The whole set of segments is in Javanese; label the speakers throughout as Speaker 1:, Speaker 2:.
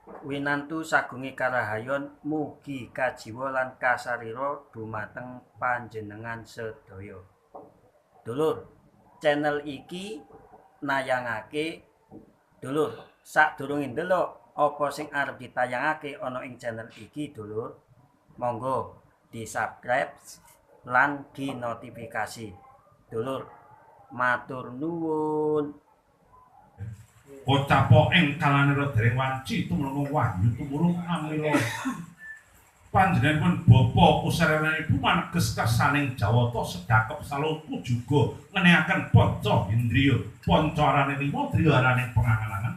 Speaker 1: Winantu sagunge karahayon mugi kajiwa lan kasarira dhumateng panjenengan sedaya. Dulur, channel iki nayangake dulur sadurunge ndelok apa sing arep ditayangake ana ing channel iki dulur, monggo di-subscribe lan di-notifikasi. Dulur, matur nuwun.
Speaker 2: Pocapo ing kalanira dereng wanci tumrap wahyu tumurun amila panjenenganipun bapa kusarana ibu maneges kersaning Jawata sedakep salungku juga ngenehaken panca indriya panca arane lima driya arane pengangan-angan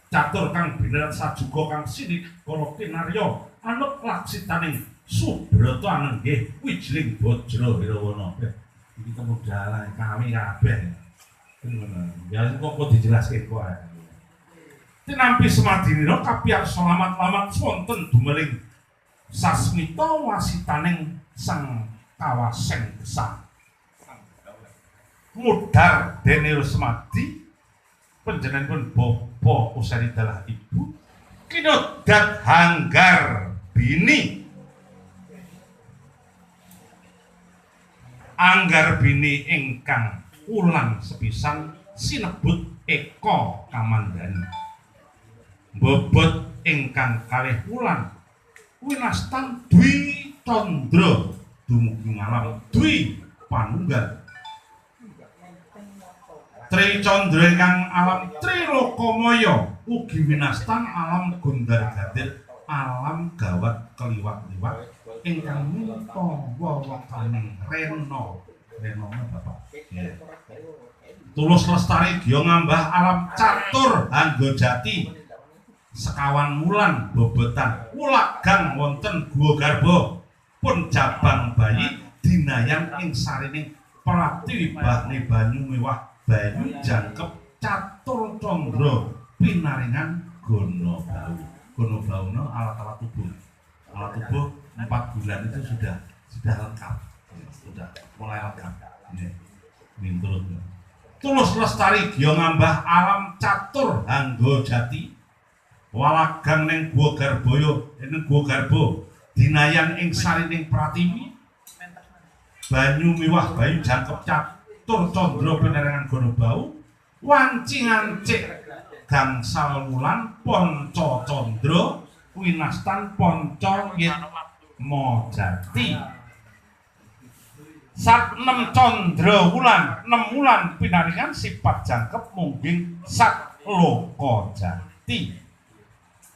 Speaker 2: catur kang binerat sajuga kang sinikala kinarya anut laksitaning subrata anenggih wijling bajra hirawana. Iki kemudahan kami kabeh. Ya kok dijelaske kok. Tinampi semadinira kapiyarsa lamat-lamat wonten dumeling sasmita wasitaning sang kawaseng gesang. Mudhar dene semadi panjenenganipun bapa usari dalah ibu kinodat hanggar bini. Anggar bini ingkang ulang sepisan sinebut Eka Kamandani. Bobot ingkang kalih wulan winastan Dwi Candra dumugi ngalam Dwi Panunggal. Tri Candra ingkang alam Trilokamaya ugi winastan alam Gondar Gadir alam gawat keliwat-liwat ingkang minta wewekaning Rena. Renome bapak. Yeah. Tulus lestari gya ngambah alam catur Hanggajati sekawan wulan bobotan wulagang wonten Guwa Garba pun jabang bayi dinayan ing sarining pratiwi bahne banyu mewah banyu jangkep catur candra pinaringan gono bau. Gono bauna alat-alat tubuh. Alat tubuh 4 bulan itu sudah lengkap. Sudah mulai lengkap. Minturut. Tulus lestari gya ngambah alam catur Hanggajati walagang ning Guwa Garbaya ning Guwa Garba dinayan ing sarining pratiwi banyu miwah bayu jangkep catur candra pinaringan gono bau wanci ngancik gangsal wulan panca candra winastan panca yitma jati. Sat 6 candra wulan, 6 wulan pinaringan sifat jangkep mungging sat loka jati.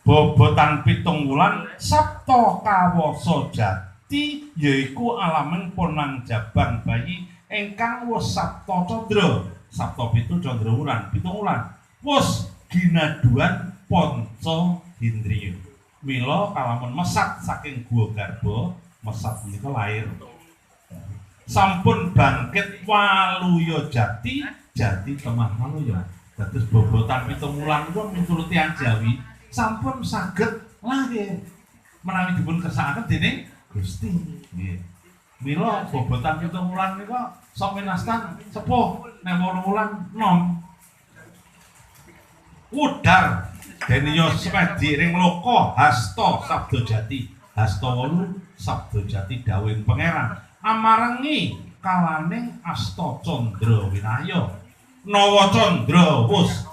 Speaker 2: Bobotan 7 wulan sabta kawasa jati yaiku alaming ponang jabang bayi ingkang wus sabta candra. Sabta 7 candra wulan, 7 wulan wus ginaduan panca indriya. Mila kalamun mesat saking Guwa Garba, mesat menika lahir. Sampun bangkit waluya jati, jati temah waluya. Dados bobotan 7 wulan niku miturut tiyang Jawi sampun saged lahir menawi dipun kersakaken dening Gusti. Nggih. Mila bobotan 7 wulan nika sok winastan sepuh nek 8 wulan nom. Udar deniya semedi ring loka hasta sabda jati. Hasta 8 sabda jati dawuhing Pangeran. Amarengi kalaning asta candra winaya nawa candra wus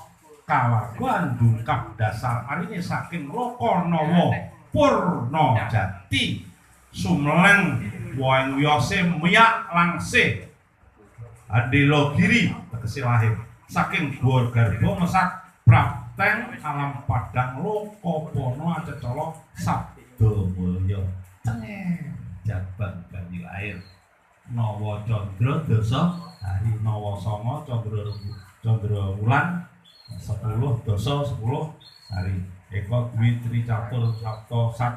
Speaker 2: kawargan dungkap dasar arine saking loka nawa purna jati sumleng woeng wiyose miyak langsih andela giri tegese lahir saking Guwa Garba mesat prapteng alam padang lokapana acecala sabda mulya cengeng jabang bayi lahir nawa candra dasa hari nawa sanga candra candra wulan 10 dasa 10 hari eka dwi tri catur sapta sat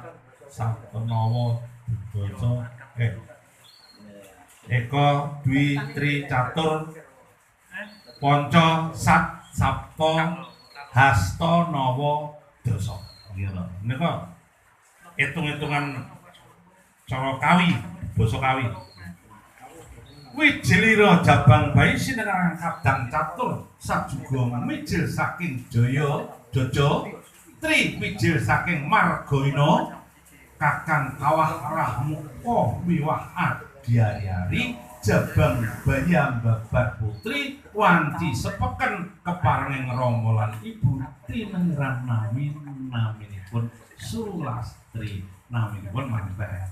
Speaker 2: sapta nawa dasa eka dwi tri catur panca sat sapta hasta nawa dasa. Nggih lho menika hitung-hitungan cara kawi, basa kawi. Wijilira jabang bayi sinengan kadang catur sajuga mijil saking jaya jaja Putri wijil saking Margoino Kakang Kawah Rahmuka miwah adiari-ari jabang bayi ambabar putri wanci sepeken keparenging rama lan ibu tinengiran nami naminipun Sulastri naminipun manten.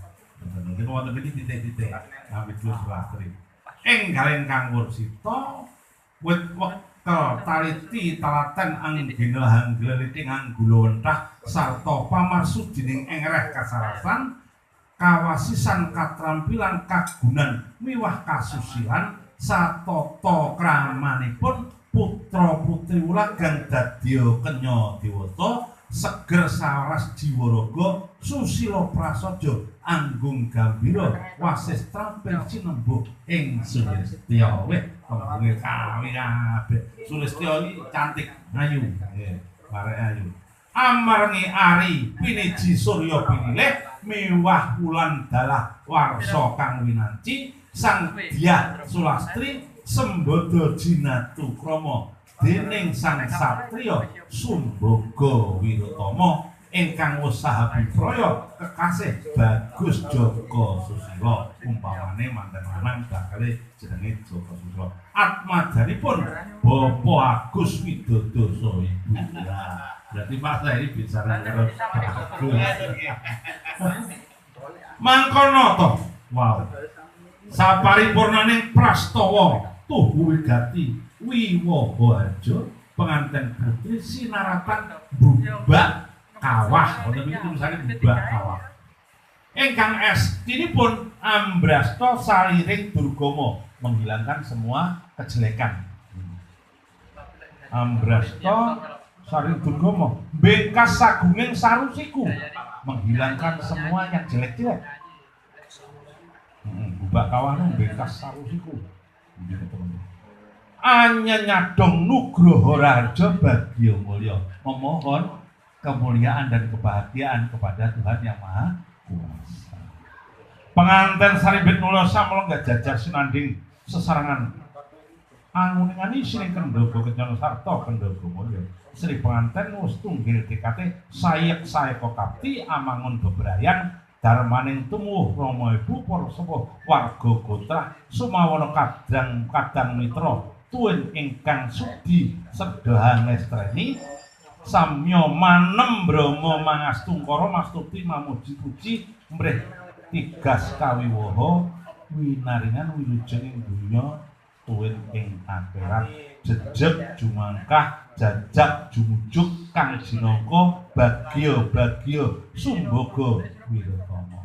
Speaker 2: Niku wonten iki titik-titik nami Sulastri. Enggal ingkang wursita wit wekel taliti talaten anggena hanggeliting anggula wentah sarta pamarsudining engreh kasarasan kawasisan katrampilan kagunan miwah kasusilan satata kramanipun putra putri wulagang dadya kenya dewata seger saras jiwa raga susila prasaja anggung gambira wasis trampil sinembuh ing Sulistya. Weh tembunge kawi kabeh. Sulistya iki cantik ayu nggih barek ayu. Amarngi ari piniji surya pinilih miwah wulan dalah warsa kang winanci sang Dyah Sulastri sembodo jinatu krama dening sang satriya Sumbaga Wirotama ingkang wis sahabipraya kekasih Bagus Joko Susilo. Umpamane manten lanang bakale jenenge Joko Susilo. Atmajanipun Bapak Agus Widodo saha ibu. Lah berarti Pak saya ini bicara karo Agus. Mangkono to. Wow. Saparipurnaning prastawa tuhu wigati wiwaha harja penganten putri sinaratan bubak kawah. Wonten iki tulisane bubak kawah. Ingkang estinipun ambrasta saliring durgama, menghilangkan semua kejelekan. Ambrasta saliring durgama, bengkas sagunging sarusiku, menghilangkan semua yang jelek-jelek. Bubak kawah bengkas sarusiku. Anyanyadong nugroho raharja bagya mulya, memohon kemuliaan dan kebahagiaan kepada Tuhan Yang Maha Kuasa. Penganten sarimbit mulya samlengga jajar sinanding sesarengan anguningani sring kendhaga kencana sarta kendhaga mulya. Sri penganten wis tunggil tekate sayek saeka kapti amangun bebrayan darmaning tumuwuh rama ibu para sepuh warga gotrah sumawana kadang kadang mitra tuwin ingkang sudi sedha ngestreni samya manem brahma mangastungkara mastuti mamuji puji mrih tigas kawiwaha winaringan wilujeng ing donya tuwin ing akhirat jejeg jumangkah jajak jumujuk kang jinangka bagya bagya sumbaga wirotama.